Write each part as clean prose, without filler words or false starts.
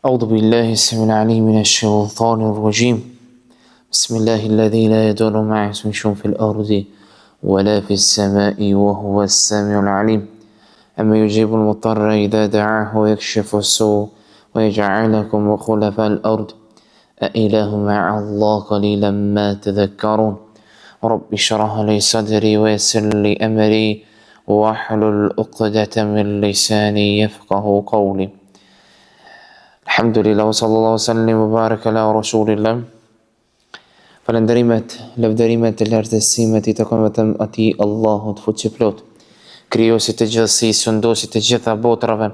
أعوذ بالله السميع العليم من الشيطان الرجيم بسم الله الذي لا يضر مع اسمه شيء في الأرض ولا في السماء وهو السميع العليم أما يجيب المضطر إذا دعاه ويكشف السوء ويجعلكم خلفاء الأرض أإله مع الله قليلا ما تذكرون رب اشرح لي صدري ويسر لي أمري واحلل عقدة من لساني يفقه قولي الحمد لله وصلى الله وسلم وبارك على رسول الله Falënderimet, lavdërimet e lartësimet i takojnë vetëm Atij Allahut Fuqiplotë, Krijuesit të gjithësisë, Sunduesit të gjitha botrave.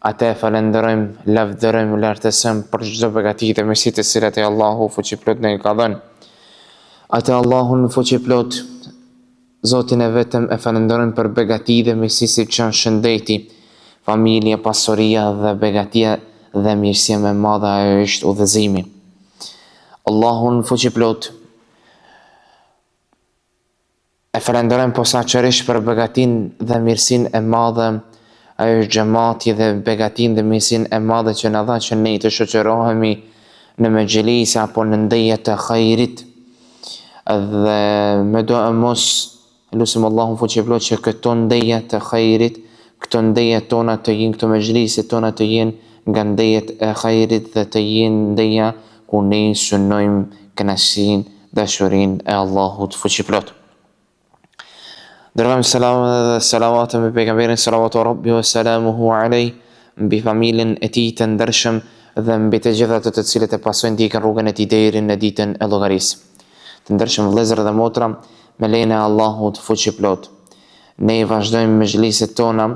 Atë e falënderojmë, lavdërojmë, lartësojmë për çdo begati dhe mirësi të cilat e Allahu Fuqiplotë na i ka dhënë. Atë Allahun Fuqiplotë, Zotin e vetëm e falënderojmë për begati dhe mirësi siç janë shëndeti, familja, pasuria dhe begatia dhe mirësia më e madhe ajo është udhëzimi. Allahun fuqiplotë e falënderojmë posaçërisht për begatinë dhe mirësinë e madhe ajo është xhamati dhe begatinë dhe mirësinë e madhe që na dha që ne të shoqërohemi në mexhlise apo në ndeja të hajrit Dhe me doemos lusim Allahun fuqiplotë që këto ndeja të hajrit, këto ndeja tona të jenë, këto mexhlise tona të jenë nga ndejet e hajrit dhe të jenë ndeja ku ne synojmë kënaqësinë, dashurinë e Allahut fuqiplotë. Dërgojmë selam dhe salavate mbi pejgamberin salavatu rabbi wa salamuhu alejh, mbi familjen e tij të ndershëm dhe mbi të gjithë ata të cilët e pasojnë ndjekin rrugën e tij deri në ditën e llogarisë. Të ndershëm vëllezër dhe motra, me lejen e Allahut fuqiplotë. Ne vazhdojmë mexhliset tona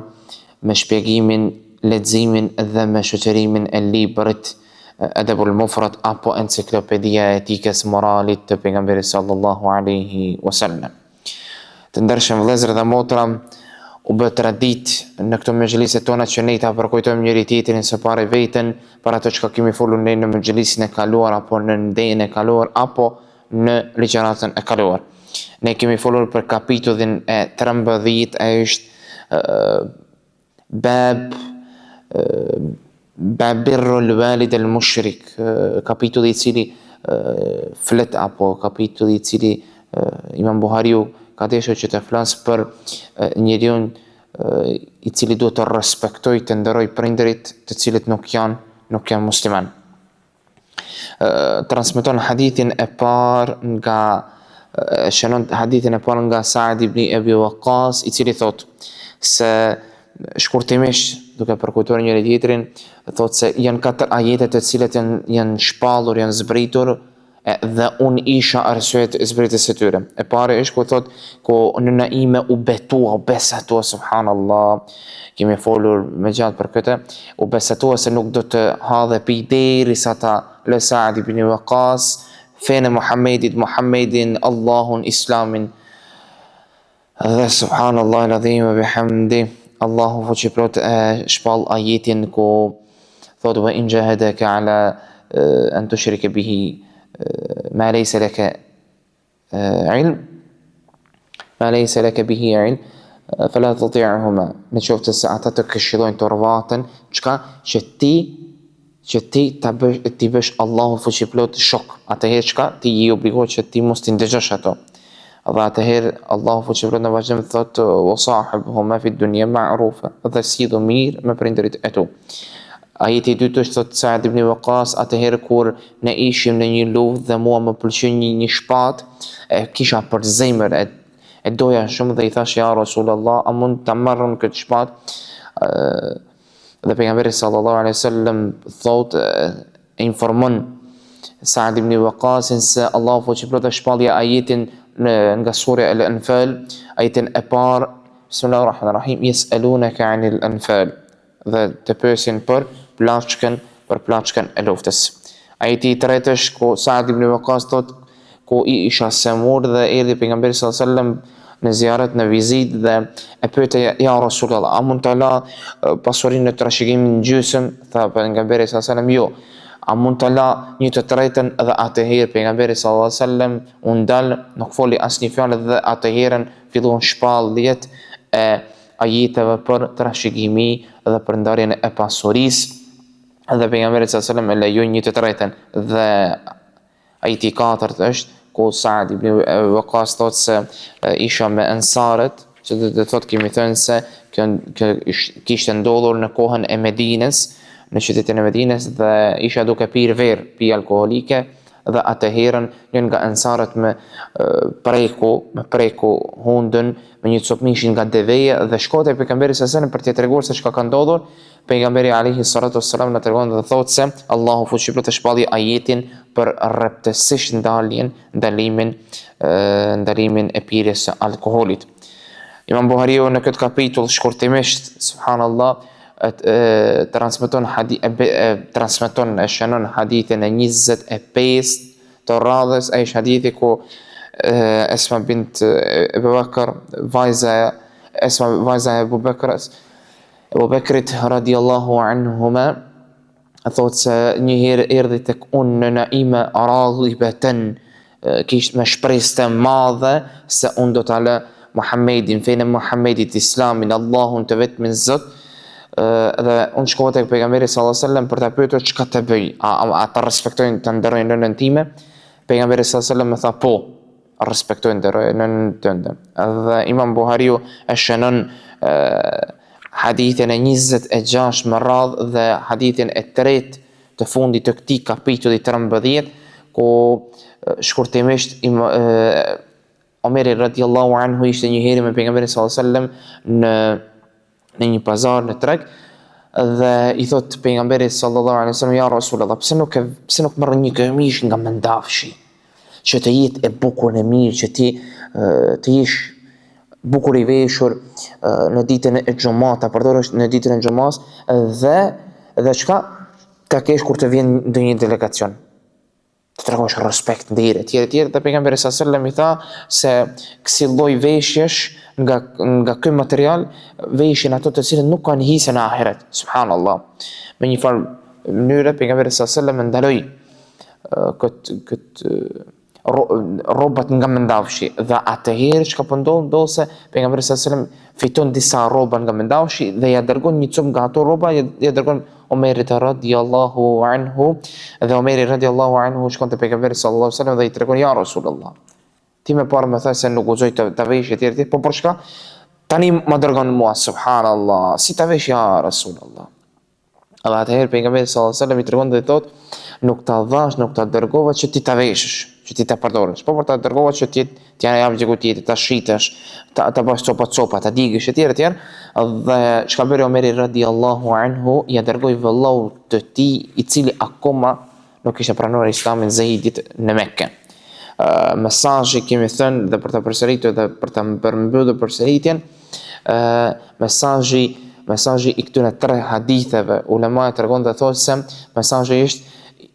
me shpjegimin, leximin dhe me shoqërimin e librit Edebul Mufrad apo Enciklopedia e Etikës Moralit të Pejgamberit sallallahu alaihi wasallam. Të ndershëm vëllezër dhe motra, u bë traditë në këto mexhlise tona që ne ta përkujtojmë njëri tjetrin së pari veten për ato çka kemi folur ne në mexhlisin e kaluar apo në ndejën e kaluar apo në ligjëratën e kaluar. Ne kemi folur për kapitullin e 13, e është Bab Bab birrul walid el mushrik, kapitulli i cili flet apo kapitulli i cili Imam Buhariu ka dashur që të flasë për njeriun i cili duhet të respektojë, të nderojë prindërit të cilët nuk janë nuk janë musliman. Transmeton hadithin e parë nga shënon hadithin e parë nga Sa'd ibn Abi Waqqas, i cili thotë se shkurtimisht duke përkujtuar njëri tjetrin, thotë se janë katër ajete të cilat janë janë shpallur, janë zbritur e, dhe unë isha arsye e zbritjes së tyre. E para është ku thotë ku nëna ime u betua, u besatua subhanallah. Kemi folur më gjatë për këtë, u besatua se nuk do të ha dhe pi derisa ta lë Sa'd ibn Waqas fenë e Muhammedit, Muhammedin, Allahun, Islamin. Dhe subhanallah el-adhim ve bihamdi, Allahu fuqiplotë e shpall ajetin ku thotë ve in xhahedeke ala en tushrike bihi ma lejse leke ilm, ma lejse leke bihi ilm, fela tuti'huma, në qoftë se ata të këshillojnë të orvaten, çka që ti që ti ta bësh t'i bësh Allahut fuqiplotë shok, atëherë çka ti je i obliguar që ti mos t'i ndëgjosh ato. Dhe atëherë Allahu fuqiplotë në vazhdim thotë wa sahibhuma fi dunya ma'rufa dhe sillu mirë me prindërit e tu. Ajeti i dytë është thotë Sa'd ibn Waqas, atëherë kur ne ishim në një luftë dhe mua më pëlqeu një një shpatë, e kisha për zemër e e doja shumë dhe i thashë ja Rasulullah, a mund ta marr unë këtë shpatë? Dhe pejgamberi sallallahu alaihi wasallam thotë e informon Sa'd ibn Waqasin se Allahu fuqiplotë e shpalli ajetin në nga surja Al-Anfal, ajetin e parë, Bismillahirrahmanirrahim, yes'alunaka 'anil anfal dhe të pyesin për plaçkën, për plaçkën e luftës. Ajeti i tretë është ku Sa'd ibn Waqas thotë ku isha sëmurë dhe erdhi pejgamberi sallallahu alajhi wasallam në zijaret në vizitë dhe e pyeta ja Rasulullah, a mund ta la pasurinë në trashëgimi në gjysmë? Tha pejgamberi sallallahu alajhi wasallam, jo. A mund ta la një të tretën dhe atëherë pejgamberi sallallahu alajhi wasallam u ndal, nuk foli asnjë fjalë dhe atëherën filluan shpalljet e ajeteve për trashëgimi dhe për ndarjen e pasurisë. Dhe pejgamberi sallallahu alajhi wasallam e lejoi një të tretën dhe ajeti i katërt është ku Sa'd ibn Ebi Waqqas thotë se isha me ensarët, që do të thotë kemi thënë se kjo kjo kishte ndodhur në kohën e Medinës, në qytetin e Medinës dhe isha duke pirë verë, pije alkoolike dhe atëherën një nga ensarët më preku, më preku hundën me një copë mishi nga deveja dhe shkoi te pejgamberi sallallahu alajhi wasallam për t'i treguar se çka ka ndodhur Pejgamberi alejhi salatu ves selam na tregon dhe thotë se Allahu fuqiplotë e shpalli ajetin për rreptësisht ndaljen, ndalimin, ndalimin e pirjes së alkoholit. Imam Buhariu në këtë kapitull shkurtimisht, subhanallah, e, transmeton hadi, e, e, transmeton e shënon hadithin e 25 të radhës, ai është hadithi ku e, Esma bint Ebu Bekr, vajza e Esma vajza e Ebu Bekrës, Ebu Bekrit radiallahu anhuma thotë se një herë erdhi tek unë nëna ime raghibeten kishte me shpresë të madhe se unë do ta lë Muhammedin, fenë e Muhammedit, Islamin, Allahun të vetmin Zot dhe unë shkova tek pejgamberi sallallahu alajhi wasallam për ta pyetur çka të bëj, a, a, a ta respektoj ta nderoj nënën time? Pejgamberi sallallahu alajhi wasallam më tha po, respektoje nderoje nënën tënde. Dhe Imam Buhariu e shënon e, hadithin e 26 me radhë dhe hadithin e tretë të fundit të këtij kapitulli 13 ku shkurtimisht im, e, Omeri radiallahu anhu ishte një herë me pejgamberin sallallahu alajhi wasallam në në një pazar në treg dhe i thot pejgamberi sallallahu alaihi wasallam ja Rasulullah pse nuk e pse nuk merr një këmishë nga mëndafshi që të jetë e bukur e mirë që ti të jesh bukur i veshur në ditën e xhumasë ta përdorësh në ditën e xhumasë dhe dhe çka ta kesh kur të vjen ndonjë delegacion të tregosh respekt, nder etj etj dhe pejgamberi sallallahu alajhi wasallam i tha se kësi lloj veshjesh nga nga ky material veshin ato të cilët nuk kanë hise në ahiret. Subhanallahu. Me një farë mënyre pejgamberi sallallahu alajhi wasallam ndaloi kët kët rrobat nga mëndafshi dhe atëherë çka po ndodh ndodh se pejgamberi sallallahu alajhi wasallam fiton disa rroba nga mëndafshi dhe ja dërgon një copë nga ato rroba ja, ja dërgon Omerit radiallahu anhu dhe Omeri radiallahu anhu shkon te pejgamberi sallallahu alajhi wasallam dhe i tregon ja Rasulullah ti më parë më the se nuk guxoj të, të vesh etj etj po për çka tani më dërgon mua subhanallah si ta vesh ja Rasulullah Dhe atëherë pejgamberi sallallahu alajhi wasallam i tregon dhe i thotë, nuk ta dhash, nuk ta dërgova që ti ta veshësh, që ti ta përdorësh, po por ta dërgova që ti t'ia japësh dikujt tjetër, ta shitësh, ta ta bësh copa copa, ta digësh etj etj. Dhe çka bëri Omeri radiallahu anhu, ia dërgoi vëllaut të tij, i cili akoma nuk kishte pranuar Islamin Zeidit në Mekë. Mesazhi kemi thënë dhe për ta përsëritur dhe për ta përmbyllur përsëritjen, mesazhi mesazhi i këtyre tre haditheve ulema e tregon dhe thotë se mesazhi është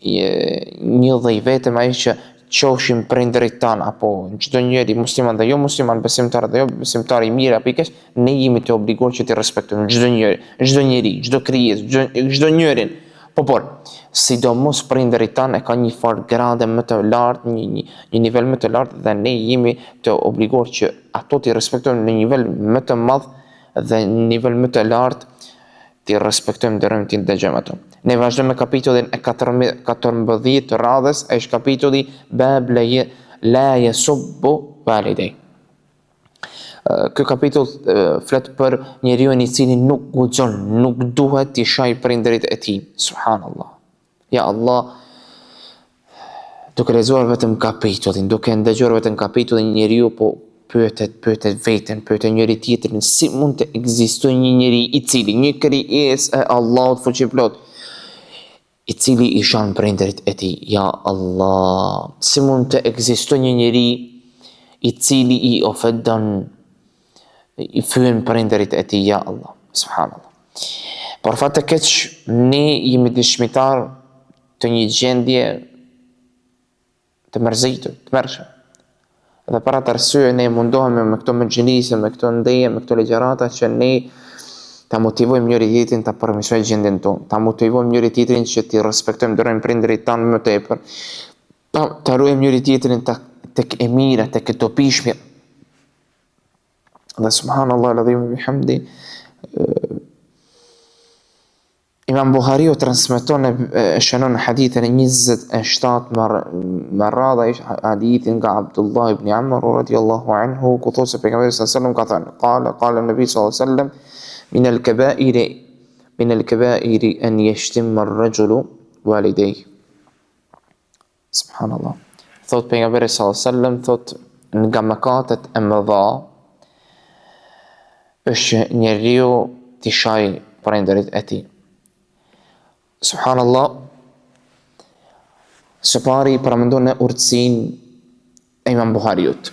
një dhe i vetëm ai që qofshin prindërit tanë apo çdo njeri musliman dhe jo musliman, besimtar dhe jo besimtar i mirë apo i keq, ne jemi të obliguar që t'i respektojmë çdo njeri, çdo njeri, çdo krijesë, çdo çdo njerin. Po por, sidomos prindërit tanë e kanë një farë grade më të lartë, një, një, një nivel më të lartë dhe ne jemi të obliguar që ato t'i respektojmë në nivel më të madh dhe në nivel më të lartë t'i respektojmë, nderojmë, t'i dëgjojmë ato. Ne vazhdojmë me kapitullin e 14 të radhës, është kapitulli Bab la yasubbu walidej. Ky kapitull flet për njeriun i cili nuk guxon, nuk duhet t'i shajë prindërit e tij. Subhanallah. Ja Allah, duke lexuar vetëm kapitullin, duke ndëgjuar vetëm kapitullin, njeriu po pyetet, pyetet veten, pyetet njëri tjetrin, si mund të ekzistojë një njeri i cili, një krijesë e Allahut fuqiplotë, i cili i shan prindërit e tij, ja Allah, si mund të ekzistojë një njeri i cili i ofendon, i fyen prindërit e tij, ja Allah, subhanallah. Por fat të keq, ne jemi dëshmitar të një gjendje të mërzitur, të tmerrshme. Dhe për atë arsye ne mundohemi me këto mexhlise, me këto ndeje, me këto ligjërata që ne ta motivojmë njëri tjetrin ta përmirësojmë gjendjen tonë, ta motivojmë njëri tjetrin që t'i respektojmë, nderojmë prindërit tanë më tepër. Ta ta ruajmë njëri tjetrin ta tek e mira, tek e dobishmja. Dhe subhanallahu alazim bihamdi. Imam Buhariu transmeton e, e shënon hadithin e 27 me, me radhë është hadithi nga Abdullah ibn Amr radiallahu anhu ku thotë se pejgamberi sallallahu alaihi wasallam ka thënë qala qala nabi sallallahu alaihi wasallam min al-kaba'iri min al-kaba'iri an yashtimma ar-rajulu walidayhi Subhanallah. Thot pejgamberi sallallahu alaihi wasallam thot nga mëkatet e mëdha është që njeriu t'i shaj prindërit e tij. Subhanallah. Së pari paramendone urtësinë e Imam Buhariut.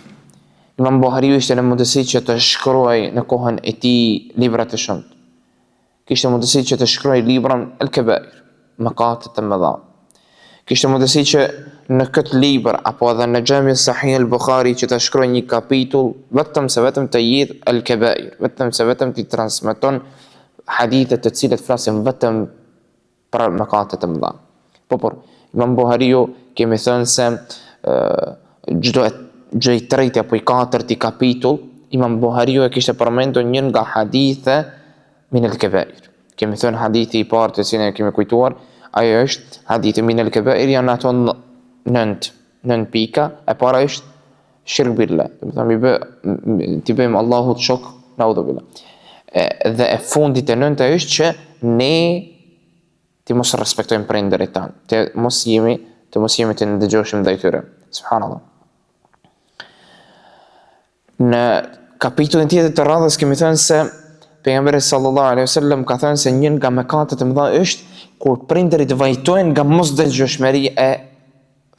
Imam Buhariu ishte në mundësi që të shkruaj në kohën e tij libra të shumtë. Kishte mundësi që të shkruajë librin El Kebair, Mëkatet e mëdha. Kishte mundësi që në këtë libër apo edhe në Xhami Sahih El Buhari që të shkruajë një kapitull vetëm se vetëm të jetë El Kebair, vetëm se vetëm t'i transmeton hadithe të cilët flasin vetëm për mëkatet e mëdha. Po por, Imam Buhariu kemi thënë se çdo çdo i treti apo i katërti kapitull, Imam Buhariu e kishte përmendur një nga hadithe min el kebair. Kemi thënë hadithi i parë të cilin e kemi kujtuar, ajo është hadithi min el kebair janë ato nënt, nënt pika, e para është shirk billah, domethënë mi bë t'i bëjmë Allahut shok, naudhu billah. E, dhe e fundit e nënta është që ne të mos respektojmë prindërit tanë, të mos jemi, të mos jemi të ndëgjoshëm ndaj tyre. Subhanallah. Në kapitullin tjetër të radhës kemi thënë se pejgamberi sallallahu alaihi wasallam ka thënë se një nga mëkatet e mëdha është kur prindërit vajtojnë nga mosdëgjueshmëria e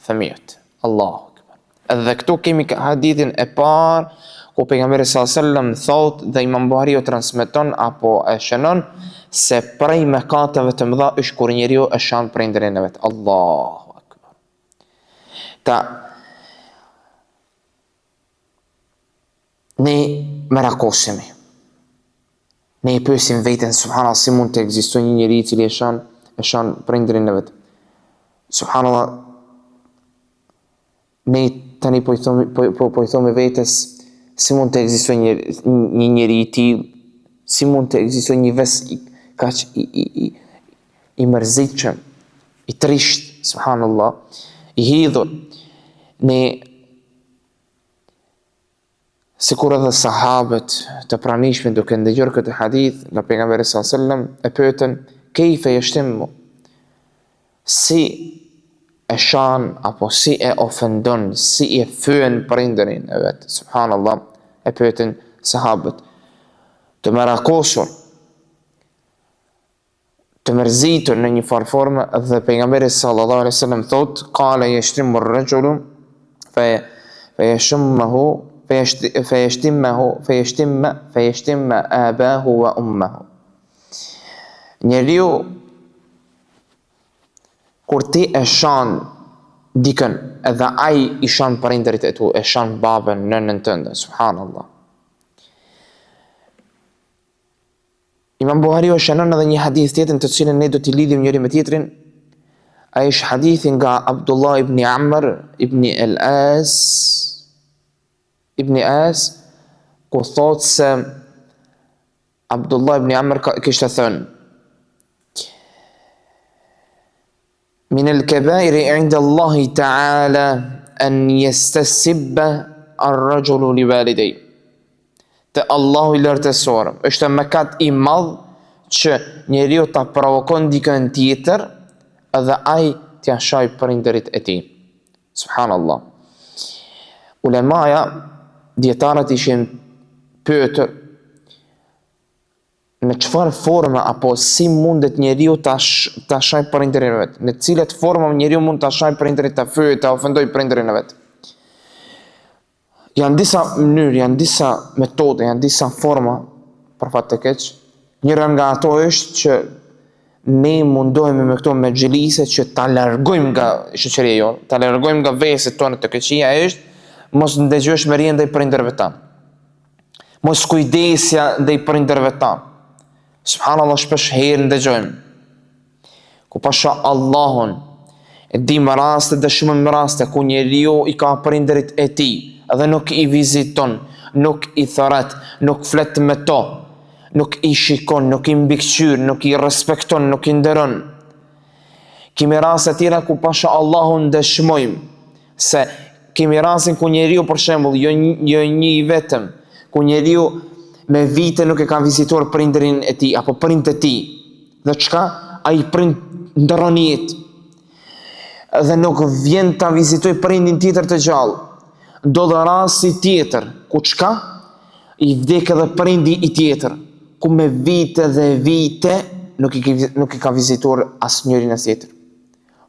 fëmijët. Allahu akbar. Edhe këtu kemi hadithin e parë ku pejgamberi sallallahu alaihi wasallam thotë dhe Imam Buhariu transmeton apo e shënon se prej mëkateve të mëdha është kur njeriu e shan prindërin e vet. Allahu akbar. Ta Ne merakosemi. Ne e pyesim veten subhanallah si mund të ekzistojë një njeri i cili e shan e shan prindërin e vet. Subhanallah ne tani po i thomi po po, po i thomi vetes si mund të ekzistojë një një njeri i tillë, si mund të ekzistojë një ves i kaq i i i i mërzitshëm, i trishtë, subhanallah, i hidhur. Ne Sikur edhe sahabët të pranishmit duke ndëgjuar këtë hadith nga pejgamberi sallallahu alajhi wasallam e pyetën kejfe jeshtimmu si e shan apo si e ofendon si e fyen prindërin e vet subhanallah e pyetën sahabët të merakosur të mërzitur në një farë forme dhe pejgamberi sallallahu alaihi wasallam thotë kale jeshtimmu rrexhulu fe fe jeshtimmehu fe jeshtimmehu fe jeshtimme fe jeshtimme abahu wa ummahu njeriu kur ti e shan dikën edhe ai i shan prindërit e tu e shan babën nënën tënde subhanallah Imam Buhariu shënon edhe një hadith tjetër të cilin ne do t'i lidhim njëri me tjetrin. Ai është hadithi nga Abdullah ibn Amr ibn al-As ibn As ku thotë se Abdullah ibn Amr kishte thënë Min el-kebairi inda Allahi ta'ala en jestesibbe ar-rajulu li walidej. Te Allahu i lartësuar, është mëkat i madh që njeriu ta provokon dikën tjetër dhe ai t'ia shaj prindërit e tij. Subhanallah. Ulemaja, dijetarët ishin pyetur Në çfarë forme apo si mundet njeriu ta sh, ta shaj prindërin e vet? Në cilat forma njeriu mund ta shaj prindërin, ta fyejë, ta ofendojë prindërin e vet? Janë disa mënyrë, janë disa metode, janë disa forma për fat të keq. Njëra nga ato është që ne mundohemi me këto mexhlise që ta largojmë nga shoqëria jonë, ta largojmë nga veset tona të këqija është mos ndëgjueshmëria ndaj prindërve tanë. Mos kujdesja ndaj prindërve tanë. Subhanallah shpesh herë ndëgjojmë. Ku pasha Allahun, e dimë raste dhe shumë raste ku njeriu i ka prindërit e tij dhe nuk i viziton, nuk i thërret, nuk flet me to. nuk i shikon, nuk i mbikëqyr, nuk i respekton, nuk i nderon. Kemi raste tjera ku pasha Allahun dëshmojmë se kemi rastin ku njeriu për shembull, jo jo një i vetëm, ku njeriu me vite nuk e ka vizituar prindërin e tij apo prindët e tij. Dhe çka ai prind ndërron jetë dhe nuk vjen ta vizitojë prindin tjetër të gjallë. Ndodh rasti tjetër, ku çka i vdek edhe prindi i tjetër, ku me vite dhe vite nuk i, nuk i ka vizituar as njërin as tjetër.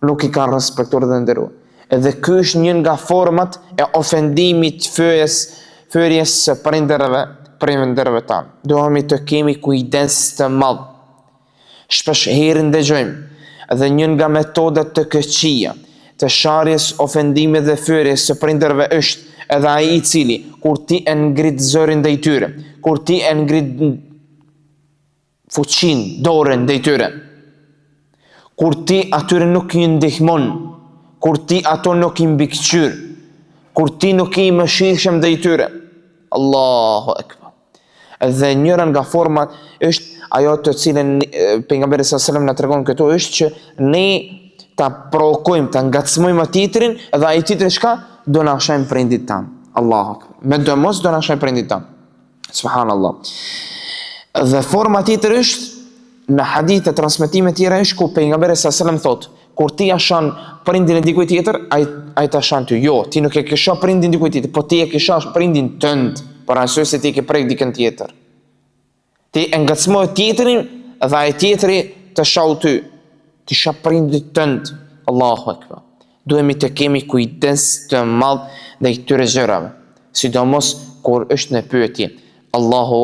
Nuk i ka respektuar dhe nderuar. Edhe ky është një nga format e ofendimit fyerjes, fyerjes së prindërve, prindërve tanë. Duhemi të kemi kujdes të madh. Shpesh herë ndëgjojmë dhe një nga metodat të këqija të sharjes, ofendimit dhe fyerjes së prindërve është edhe ai i cili kur ti e ngrit zërin ndaj tyre, kur ti e ngrit fuqinë, dorën ndaj tyre, kur ti atyre nuk i ndihmon, kur ti ato nuk i mbikëqyr, kur ti nuk je i mëshirshëm ndaj tyre. Allahu ekber. Dhe njëra nga format është ajo të cilën pejgamberi sallallahu alajhi wasallam na tregon këtu është që ne ta provokojmë, ta ngacmojmë atë tjetrin dhe ai tjetri çka do na shajë prindit tanë. Allahu akbar. Me domos do na shajë prindit tanë. Subhanallah. Dhe forma tjetër është në hadithe transmetime tjera është ku pejgamberi sallallahu alajhi wasallam thotë Kur ti ja shan prindin e dikujt tjetër, ai ai ta shan ty. Jo, ti nuk e ke sha prindin dikujt tjetër, po ti e ke sha prindin tënd, për arsye se ti ke prek dikën tjetër. Ti e ngacmove tjetrin dhe ai tjetri të shau ty. Ti sha prindin tënd. Allahu ekber. Duhemi të kemi kujdes të madh ndaj këtyre gjërave, sidomos kur është në pyetje Allahu,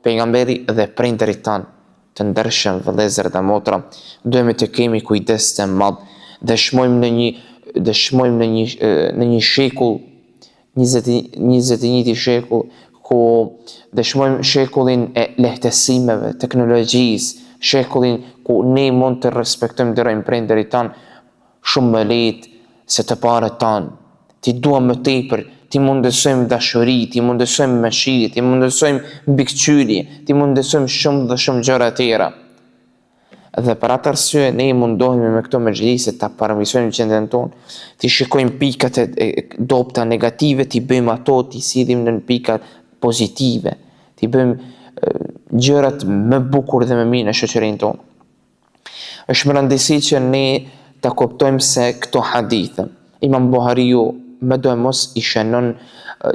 pejgamberi dhe prindërit tanë. Të ndershëm vëllezër dhe motra, duhemi të kemi kujdes të madh. Dëshmojmë në një dëshmojmë në një në një shekull 21 shekull ku dëshmojmë shekullin e lehtësimeve, teknologjisë, shekullin ku ne mund të respektojmë nderojmë prindërit tanë shumë më lehtë se të parët tanë. T'i duam më tepër, t'i mundësojmë dashuri, t'i mundësojmë mëshirë, t'i mundësojmë mbikëqyrje, t'i mundësojmë shumë dhe shumë gjëra tjera. Dhe për atë arsye ne mundohemi me këto mexhlise ta përmirësojmë gjendjen tonë, t'i shikojmë pikat e, e dobëta negative, t'i bëjmë ato, t'i sjellim në pika pozitive, t'i bëjmë gjërat më bukur dhe më mirë në shoqërinë tonë. Është me rëndësi që ne ta kuptojmë se këto hadithe, Imam Buhariu me doemos i shënon,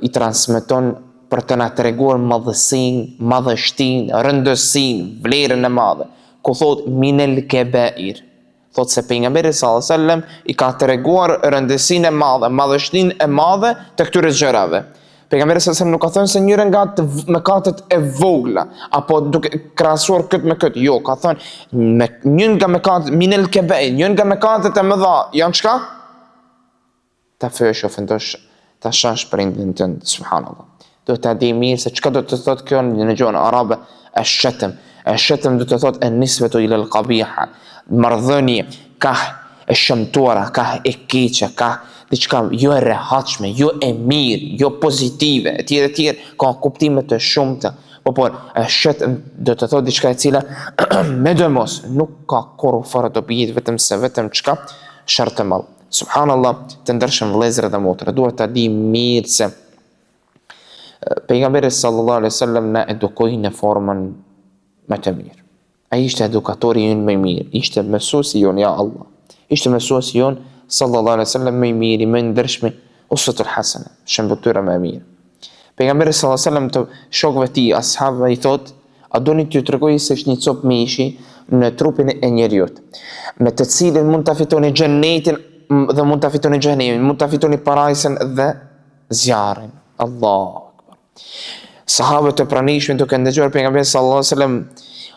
i transmeton për të na treguar madhësinë, madhështinë, rëndësinë, vlerën e madhe, ku thotë minel kebair. Thotë se pejgamberi sallallahu alajhi wasallam i ka treguar rëndësinë e madhe, madhështinë e madhe të këtyre gjërave. Pejgamberi sallallahu alajhi wasallam nuk ka thënë se njëra nga të mëkatet e vogla apo duke krahasuar këtë me këtë. Jo, ka thënë me një nga mëkatet minel kebair, një nga mëkatet e mëdha janë çka? Ta fyesh, ofendosh, ta shash prindin tënd, subhanallahu. Duhet ta di mirë se çka do të thotë kjo në gjuhën arabe, esh-shetm. Esh-shetm do të thotë en nisbetu ilel kabiha, marrëdhënie kah e shëmtuara, kah e keqe, kah diçka jo e rehatshme, jo e mirë, jo pozitive, etj etj, ka kuptime të shumta. Po por, esh-shetm do të thotë diçka e cila me domos nuk ka kurrfarë dobie vetëm se vetëm çka sherr të madh. Subhanallah, të ndershëm vëllezër dhe motra, duhet ta dimë mirë se pejgamberi sallallahu alaihi wasallam na edukoi në formën më të mirë. Ai ishte edukatori ynë më i mirë, ishte mësuesi jonë, ja Allah. Ishte mësuesi jonë sallallahu alaihi wasallam më i miri, më i ndershmi, uswetul hasene, shëmbëlltyra më e mirë. Pejgamberi sallallahu alaihi wasallam të shokëve të tij, ashabëve i thotë, a doni t'ju tregoj se është një copë mishi në trupin e njeriut, me të cilin mund ta fitoni xhenetin dhe mund ta fitoni xhehenemin, mund ta fitoni parajsën dhe zjarrin. Allahu akbar. Sahabët e pranishëm duke ndëgjuar pejgamberin sallallahu alajhi wasallam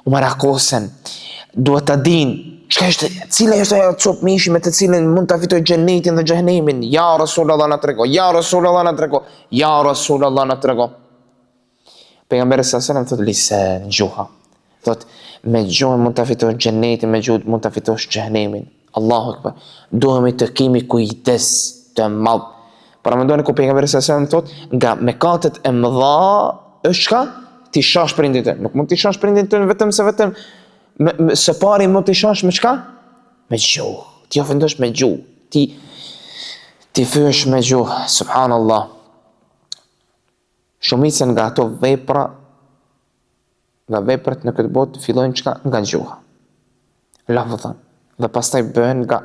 u merakosen. Duhet ta dinë çka është, cila është ajo copë mishi me të cilën mund ta fitoj xhenetin dhe xhehenemin. Ja Rasulullah na trego, ja Rasulullah na trego, ja Rasulullah na trego. Pejgamberi sallallahu alajhi wasallam thotë lisan gjuha. Thotë me gjuhën mund ta fitosh xhenetin, me gjuhën mund ta fitosh xhehenemin. Allahu akbar. Duhemi të kemi kujdes të madh. Paramendoni ku pejgamberi sallallahu alajhi wasallam thotë nga mëkatet e mëdha është çka? T'i shash prindin tënd. Nuk mund t'i shash prindin tënd vetëm se vetëm me, me së pari mund t'i shash me çka? Me gjuhë. T'i ofendosh me gjuhë. T'i t'i fyesh me gjuhë. Subhanallah. Shumica nga ato vepra nga veprat në këtë botë fillojnë çka nga gjuha. Lafdhan dhe pastaj bëhen nga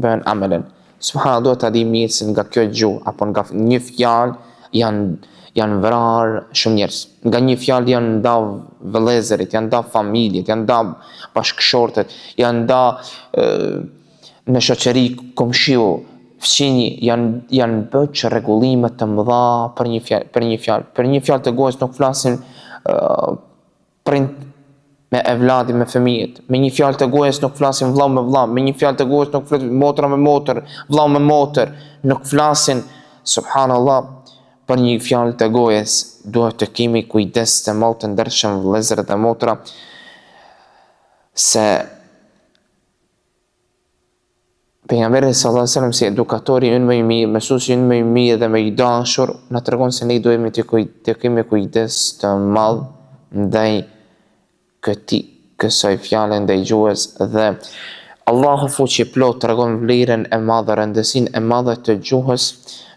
bëhen amelen. Subhanallah duhet ta dimë mirë se nga kjo gjuhë apo nga një fjalë janë janë vrarë shumë njerëz. Nga një fjalë janë nda vëllezërit, janë nda familjet, janë nda bashkëshortët, janë nda në shoqëri komshiu, fqinji janë janë bë çrregullime të mëdha për një fjalë, për një fjalë, për një fjalë të gojës nuk flasin uh, prind me evladi me fëmijët. Me një fjalë të gojës nuk flasin vëlla me vëlla, me një fjalë të gojës nuk flet motra me motër, vëlla me motër, nuk flasin subhanallah për një fjalë të gojës. Duhet të kemi kujdes të madh të ndershëm vëllezër dhe motra se Pejgamberi sallallahu alajhi wasallam si edukatori ynë më i mirë, mësuesi ynë më i mirë dhe më i dashur, na tregon se ne duhemi të kuj, të kemi kujdes të madh ndaj këtij kësaj fjale ndaj gjuhës dhe Allahu fuqiplotë tregon vlerën e madhe, rëndësinë e madhe të gjuhës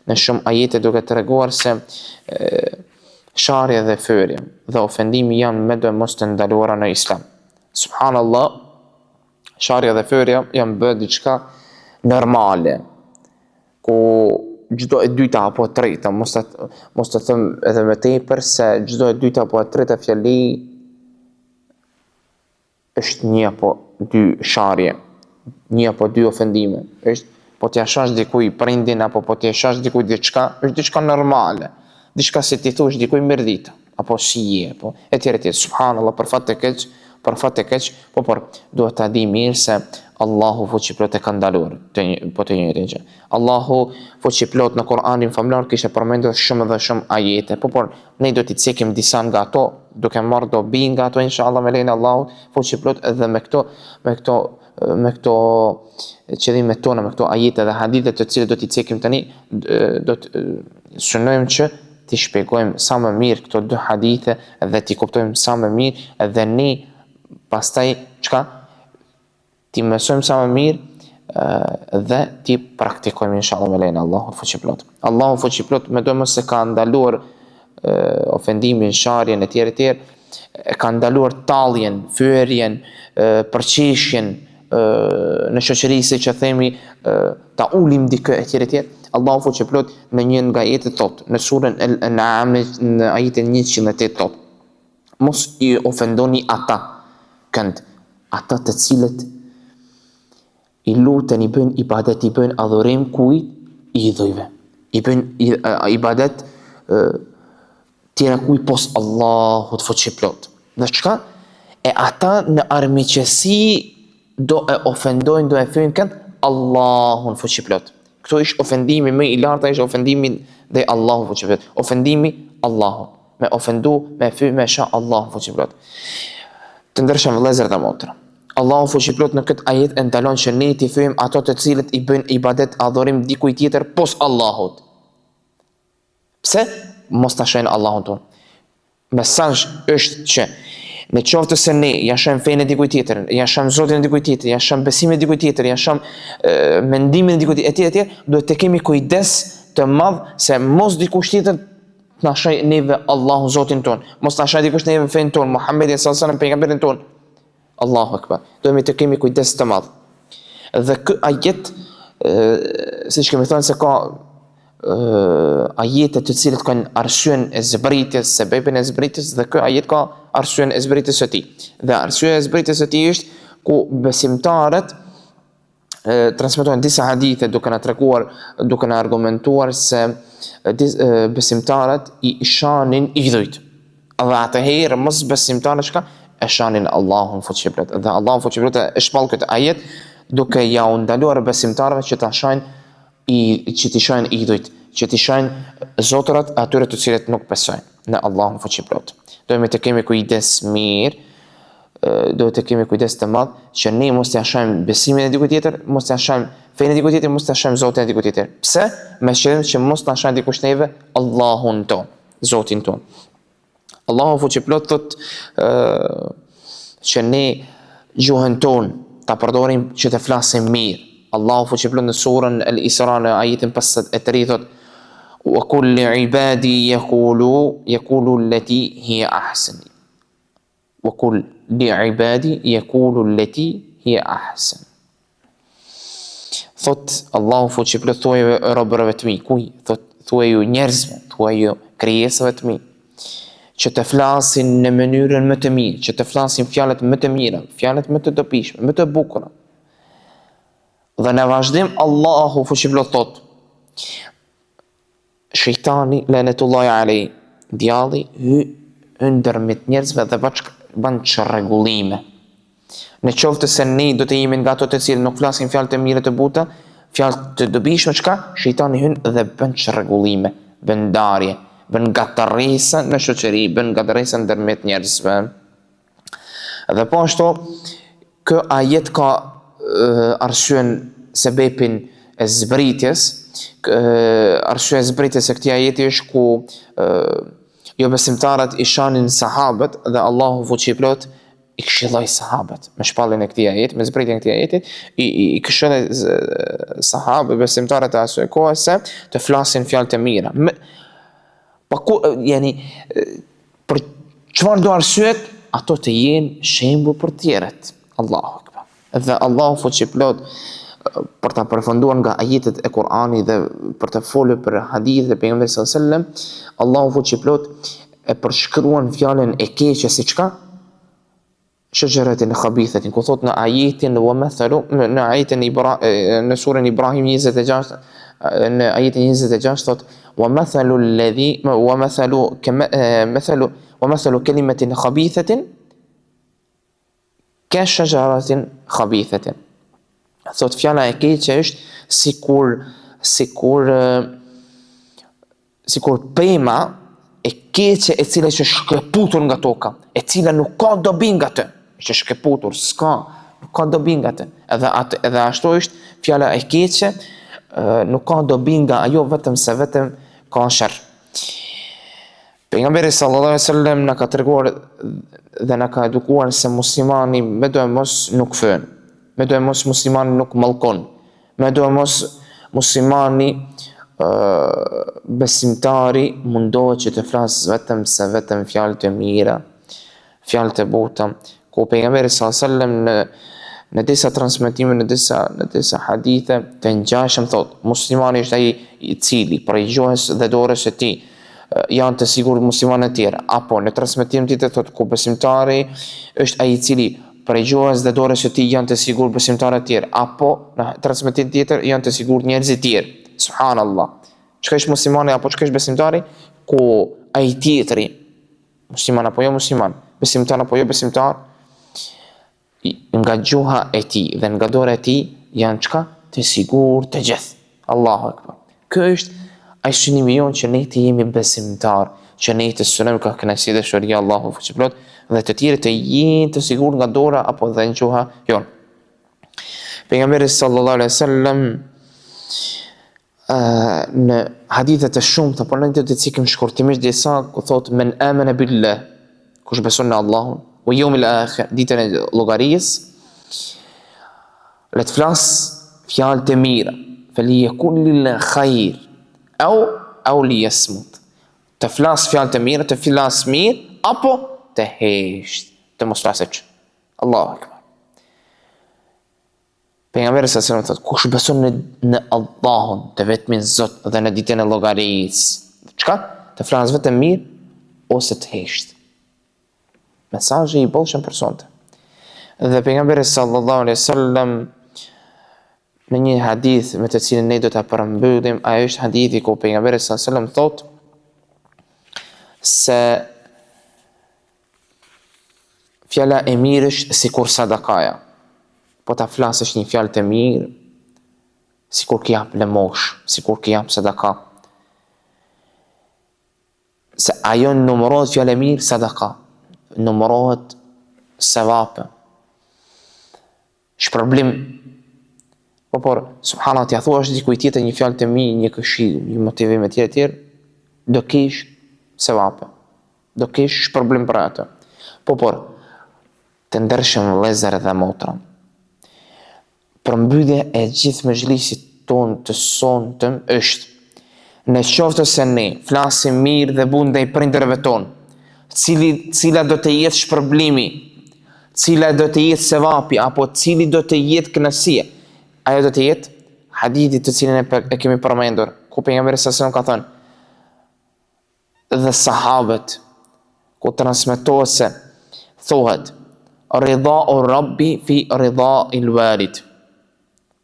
në shumë ajete duke treguar se e, sharja dhe fyerja dhe ofendimi janë medoemos të ndaluara në Islam. Subhanallah, sharja dhe fyerja janë bërë diçka normale, ku çdo e dyta apo e treta, mos të mos të them edhe më tepër se çdo e dyta apo e treta fjali është një apo dy sharje, një apo dy ofendime. Është po t'ia shash dikujt prindin apo po t'ia shash dikujt diçka, është diçka normale. Diçka si t'i thush dikujt mirëdita, apo si je, apo etj etj. Subhanallah, për fat të keq, për fat të keq, po por duhet ta di mirë se Allahu fuqiplotë e ka ndaluar të një, po të njëjtën gjë. Allahu fuqiplotë në Kur'anin famëlartë kishte përmendur shumë dhe shumë ajete, po por ne do t'i cekim disa nga ato, duke marrë dobi nga ato inshallah me lejen e Allahut fuqiplotë dhe me këto me këto me këto qëllime tona, me këto ajete dhe hadithe të cilat do t'i cekim tani, do të synojmë që t'i shpjegojmë sa më mirë këto dy hadithe dhe t'i kuptojmë sa më mirë dhe ne pastaj çka t'i mësojmë sa më mirë dhe t'i praktikojmë inshallah me lejen e Allahut fuqiplotë. Allahu fuqiplotë medoemos se ka ndaluar ofendimin, sharjen etj etj, e ka ndaluar talljen, fyerjen, përqeshjen në shoqëri siç e themi ta ulim dikë etj etj. Allahu fuqiplotë në një nga ajetet thotë, në surën El-An'am në ajetin 108 thotë: Mos i ofendoni ata, kënd, ata të cilët I luten, i bëjnë ibadet, i bëjnë adhurim kujt? Idhujve. I bëjnë ibadet tjera kujt pos Allahut fuqiplotë. Dhe çka? E ata në armiqësi do e ofendojnë, do e fyjnë kënd? Allahun fuqiplotë. Këtu është ofendimi më i lartë, është ofendimi ndaj Allahut fuqiplotë. Ofendimi Allahut. Me ofendu, me fy, me sha Allahun fuqiplotë. Të ndershëm vëllezër dhe motra. Allahu fuqiplotë në këtë ajet e ndalon që ne t'i fyejmë ato të cilët i bëjnë ibadet adhurim dikujt tjetër pos Allahut. Pse? Mos ta shajnë Allahun tonë. Mesazh është që në qoftë se ne ja shajmë fenë e dikujt tjetër, ja shajmë Zotin e dikujt tjetër, ja shajmë besimin e dikujt tjetër, ja shajmë mendimin e dikujt tjetër, etj etj, duhet të kemi kujdes të madh se mos dikush tjetër të na shaj neve Allahun Zotin tonë, mos na shaj dikush neve fenë tonë, Muhammedin sallallahu alaihi wasallam pejgamberin tonë. Allahu akbar. Duhemi të kemi kujdes të madh. Dhe ky ajet siç kemi thënë se ka ajete të cilët kanë arsyen e zbritjes, sebebin e zbritjes dhe ky ajet ka arsyen e zbritjes së tij. Dhe arsyeja e zbritjes së tij është ku besimtarët transmetojnë disa hadithe duke na treguar, duke na argumentuar se besimtarët i shanin idhujt. Dhe atëherë mosbesimtarët çka e shanin Allahun fuqiplotë. Dhe Allahu fuqiplotë e shpall këtë ajet duke ja u ndaluar besimtarëve që ta shajnë i që t'i shajnë idhujt, që t'i shajnë zotërat atyre të cilët nuk besojnë në Allahun fuqiplotë. Duhemi të kemi kujdes mirë, duhet të kemi kujdes të madh që ne mos t'ia shajmë besimin e dikujt tjetër, mos t'ia shajmë fenë e dikujt tjetër, mos t'ia shajmë Zotin e dikujt tjetër. Pse? Me qëllim që mos na shajë dikush neve Allahun tonë, Zotin tonë. Allahu fuqiplot thot që ne gjuhën tonë ta përdorim që të flasim mirë. Allahu fuqiplot në surën El Isra në ajetin 53 thot Wa kul li ibadi yaqulu yaqulu allati hiya ahsan. Wa kul li ibadi yaqulu allati hiya ahsan. Thot Allahu fuqiplot thuaju robërve të mi, kuj? Thot thuaju njerëzve, thuaju krijesave të mi, që të flasin në mënyrën më të mirë, që të flasin fjalët më të mira, fjalët më të dobishme, më të bukura. Dhe në vazhdim Allahu fuqiplot thot Shejtani, lanetullahi alejh, djalli, hyn ndërmjet njerëzve dhe bën çrregullime. Në qoftë se ne do të jemi nga ato të cilët nuk flasin fjalë të mira të buta, fjalë të dobishme, çka? Shejtani hyn dhe bën çrregullime, bën ndarje, bën ngatërresa në shoqëri, bën ngatërresa ndërmjet njerëzve. Dhe po ashtu, ky ajet ka arsyen sebepin e zbritjes, arsyeja e zbritjes së këtij ajeti është ku jobesimtarët i shanin sahabët dhe Allahu fuqiplot i këshilloi sahabët me shpalljen e këtij ajeti, me zbritjen e këtij ajeti, i, i, i këshilloi sahabët, besimtarët e asaj kohe se të flasin fjalë të mira. Me, pa ku, yani, Për çfarëdo arsyet, ato të jenë shembull për të tjerët. Allahu akbar. Dhe Allahu fuqiplot për ta përfunduar nga ajetet e Kur'anit dhe për të folur për hadithet e pejgamberit sallallahu alajhi wasallam, Allahu fuqiplot e përshkruan fjalën e keqe si çka? Shexheretin khabithetin, ku thot në ajetin wa mathalu në ajetin Ibra, në surën Ibrahim 26 në ajetin 26 thot wa mathalu alladhi wa mathalu kama mathalu wa mathalu kalimatin khabithetin ka shexheretin khabithetin thot fjala e keqe është sikur sikur sikur pema e keqe e cila është shkëputur nga toka, e cila nuk ka dobi nga të, është shkëputur, s'ka, nuk ka dobi nga të. Edhe atë, edhe ashtu është fjala e keqe, nuk ka dobi nga ajo vetëm se vetëm ka sherr. Pejgamberi sallallahu alaihi wasallam na ka treguar dhe na ka edukuar se muslimani me doemos nuk fyen, me doemos muslimani nuk mallkon, Me doemos muslimani besimtari mundohet që të flasë vetëm se vetëm fjalë të mira, fjalë të buta, ku pejgamberi sallallahu alajhi wasallam në në disa transmetime, në disa në disa hadithe të ngjashëm thotë, muslimani është ai i cili prej gjuhës dhe dorës së tij janë të sigurt muslimanët e tjerë, apo në transmetim tjetër thotë ku besimtari është ai i cili prej gjuhës dhe dorës së tij janë të sigurt besimtarët e tjerë, apo në transmetim tjetër janë të sigurt njerëzit e tjerë. Subhanallah. Çka është muslimani apo çka është besimtari? Ku ai tjetri, musliman apo jo musliman, besimtar apo jo besimtar, nga gjuha e tij dhe nga dora e tij janë çka? Të sigurt të gjithë. Allahu Ekber. Ky është ai synimi jonë që ne të jemi besimtar, që ne të synojmë ka kënaqësia dhe dashuria e Allahut fuqiplot dhe të tjerët të jenë të sigurt nga dora apo dhe gjuha jonë. Pejgamberi sallallahu alaihi wasallam në hadithe të shumta, por ne do të cekim shkurtimisht disa ku thotë men amana billah, kush beson në Allahun, wa yawmil akhir, ditën e llogarisë, le të flas fjalë të mira, fel jekulil khair, au au li yasmut. Të flas fjalë të mira, të flas mirë apo të hesht, të mos flasë hiç. Allahu akbar. Pejgamberi sa selam thotë, kush beson në në Allahun, të vetmin Zot dhe në ditën e llogarisë, çka? Të flasë vetëm mirë ose të hesht. Mesazhi i bollshëm për sonte. Dhe pejgamberi sallallahu alaihi wasallam në një hadith me të cilin ne do ta përmbyllim, ai është hadithi ku pejgamberi sallallahu alaihi wasallam thotë se Fjala e mirë është sikur sadakaja. Po ta flasësh një fjalë të mirë, sikur ke jap lëmosh, sikur ke jap sadaka. Se ajo numërohet fjalë e mirë sadaka, numërohet sevape. Shpërblim. Po por, subhanallah, t'ia thuash dikujt tjetër një fjalë të mirë, një këshillë, një motivim etj etj, do kesh sevape. Do kesh shpërblim për atë. Po por, të ndershëm vëllezër dhe motra. Përmbyllja e gjithë mexhlisit tonë të sontëm është në qoftë se ne flasim mirë dhe butë ndaj prindërve tonë, cili, cila do të jetë shpërblimi, cila do të jetë sevapi, apo cili do të jetë kënaqësia, ajo do të jetë hadithi të cilin e, e kemi përmendur, ku pejgamberi sallallahu alajhi wasallam ka thënë, dhe sahabët, ku transmetohet se thuhet ridau rabbi fi ridail walid.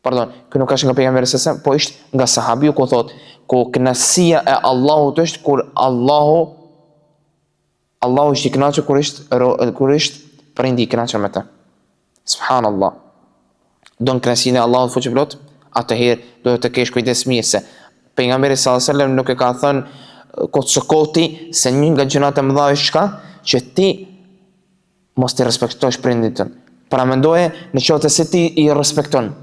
Pardon, ky nuk është nga pejgamberi sallallahu alajhi wasallam, po është nga sahabiu ku thotë, ku kënaqësia e Allahut është kur Allahu Allahu është i kënaqur kur është kur është prindi i kënaqur me të. Subhanallah. Don kënaqësinë e Allahut fuqiplotë, atëherë duhet të kesh kujdes mirë se pejgamberi sallallahu alajhi wasallam nuk e ka thënë kot së koti se një nga gjërat e mëdha është çka që ti mos t'i respektosh prindit tënd. Paramendoje në qoftë se ti i respekton.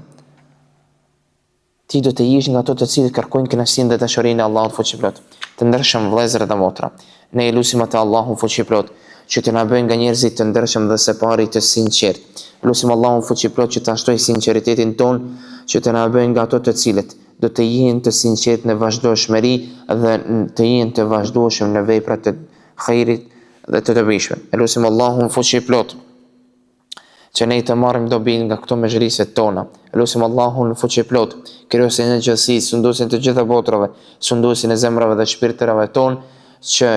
Ti do të jesh nga ato të cilët kërkojnë kënaqësinë dhe dashurinë e Allahut Fuqiplotë. Të ndershëm vëllezër dhe motra, ne e lusim atë Allahun Fuqiplotë që të na bëjë nga njerëzit të ndershëm dhe së pari të sinqertë. Lusim Allahun Fuqiplotë që ta shtojë sinqeritetin tonë, që të na bëjë nga ato të cilët do të jenë të sinqertë në vazhdueshmëri dhe të jenë të vazhdueshëm në vepra të hajrit dhe të dobishme. E lusim Allahun Fuqiplotë që ne të marrim dobi nga këto mexhlise tona. E lusim Allahun fuqiplotë, krijuesin e gjithësisë, sunduesin të gjitha botërave, sunduesin e zemrave dhe shpirtërave tonë, që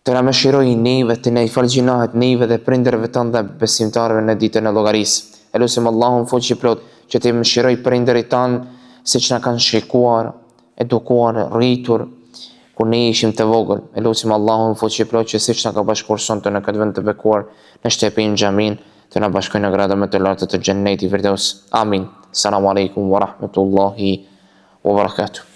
të na mëshirojë neve, të na i falë gjynahet neve dhe prindërve tanë dhe besimtarëve në ditën e llogarisë. E lusim Allahun fuqiplotë që t'i mëshirojë prindërit tanë siç na kanë shikuar, edukuar, rritur, kur ne ishim të vogël. E lusim Allahun fuqiplotë që siç na ka bashkuar sonte në këtë vend të bekuar, në shtëpinë, xhaminë, të na bashkojë në grada më të larta të Xhennetit Firdeus. Amin. Selamu alejkum wa rahmetullahi wa barakatuh.